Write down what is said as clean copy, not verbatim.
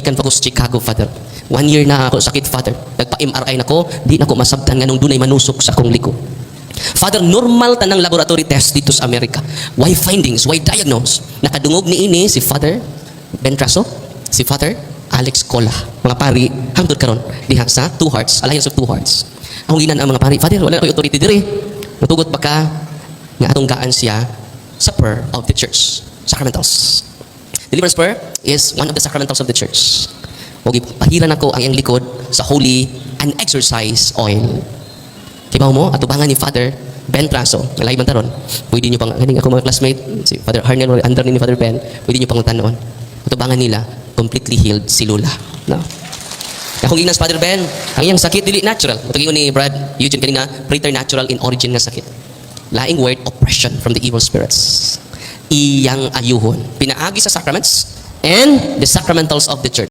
Gikan pa ko sa Chicago, Father. One year na ako sakit, Father. Nagpa-MRI na ko, di na ko masabtan nganong dunay manusok sa akong liko. Father, normal tanang laboratory test dito sa Amerika. Why findings? Why diagnose? Nakadungog ni ini si Father Ben Traso, si Father Alex Cola. Mga pari, hangtod karon diha sa Two Hearts, Alliance of Two Hearts. Akong giingnan ang mga pari, "Father, wala ko'y authority diri. Mutugot ba ka nga atong gaan siya sa prayer of the church?" Sacramentals. Deliverance prayer is one of the sacramentals of the church. O gipahiran ako ang iyang likod sa holy and exorcise oil. Kibaw mo, atubangan ni Father Ben Traso, nalay man taron. Pwede niyo pang, ganing ako mga classmate, si Father Harnel, under ni Father Ben, pwede niyo pangutanon. Atubangan nila, completely healed si Lula. No? Akong giingnan si Father Ben, ang iyang sakit dili natural. Mao ni Brad Eugene kanina, preternatural in origin nga sakit. Laing word, oppression from the evil spirits. Iyang ayuhon. Pinaagi sa sacraments and the sacramentals of the church.